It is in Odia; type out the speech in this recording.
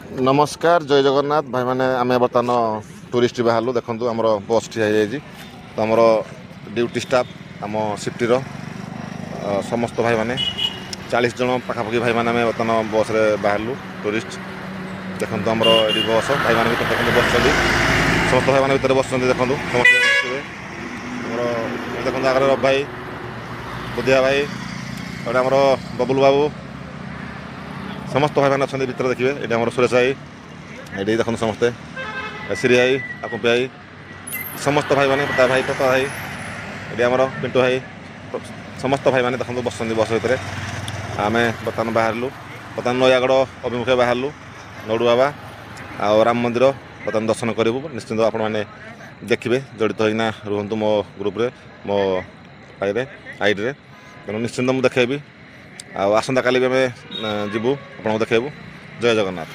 ନମସ୍କାର, ଜୟ ଜଗନ୍ନାଥ ଭାଇମାନେ। ଆମେ ବର୍ତ୍ତମାନ ଟୁରିଷ୍ଟ ବାହାରିଲୁ। ଦେଖନ୍ତୁ, ଆମର ବସ୍ ଠିଆ ହେଇଯାଇଛି। ତ ଆମର ଡ୍ୟୁଟି ଷ୍ଟାଫ୍, ଆମ ସିଫ୍ଟିର ସମସ୍ତ ଭାଇମାନେ, 40 ଜଣ ପାଖାପାଖି ଭାଇମାନେ, ଆମେ ବର୍ତ୍ତମାନ ବସ୍ରେ ବାହାରିଲୁ ଟୁରିଷ୍ଟ। ଦେଖନ୍ତୁ, ଆମର ଏଠି ବସ୍ ଭାଇମାନେ ଭିତରେ ଦେଖନ୍ତୁ ବସିଛନ୍ତି। ସମସ୍ତ ଭାଇମାନେ ଭିତରେ ବସିଛନ୍ତି। ଦେଖନ୍ତୁ, ସମସ୍ତେ ବସିଥିବେ। ଆମର ଦେଖନ୍ତୁ, ଆଗରେ ରବି ଭାଇ, ବୁଧିଆ ଭାଇ, ଏଇଟା ଆମର ବବୁଲ ବାବୁ, ସମସ୍ତ ଭାଇମାନେ ଅଛନ୍ତି ଭିତରେ ଦେଖିବେ। ଏଇଠି ଆମର ସୁରେଶ ଭାଇ, ଏଇଠି ଦେଖନ୍ତୁ ସମସ୍ତେ, ଶ୍ରୀ ଭାଇ, ଆକୁପି ଭାଇ, ସମସ୍ତ ଭାଇମାନେ, ପ୍ରତାପ ଭାଇ, ପ୍ରତାପ ଭାଇ, ଏଠି ଆମର ପିଣ୍ଟୁ ଭାଇ, ସମସ୍ତ ଭାଇମାନେ ଦେଖନ୍ତୁ ବସିଛନ୍ତି ବସ୍ ଭିତରେ। ଆମେ ବର୍ତ୍ତମାନ ବାହାରିଲୁ, ବର୍ତ୍ତମାନ ନୟାଗଡ଼ ଅଭିମୁଖେ ବାହାରିଲୁ। ଲଡ଼ୁ ବାବା ଆଉ ରାମ ମନ୍ଦିର ବର୍ତ୍ତମାନ ଦର୍ଶନ କରିବୁ। ନିଶ୍ଚିନ୍ତ ଆପଣମାନେ ଦେଖିବେ, ଜଡ଼ିତ ହୋଇକିନା ରୁହନ୍ତୁ ମୋ ଗ୍ରୁପରେ, ମୋ ଆଇରେ ଆଇଡ଼ିରେ। ତେଣୁ ନିଶ୍ଚିନ୍ତ ମୁଁ ଦେଖାଇବି ଆଉ ଆସନ୍ତାକାଲି ବି ଆମେ ଯିବୁ, ଆପଣଙ୍କୁ ଦେଖାଇବୁ। ଜୟ ଜଗନ୍ନାଥ।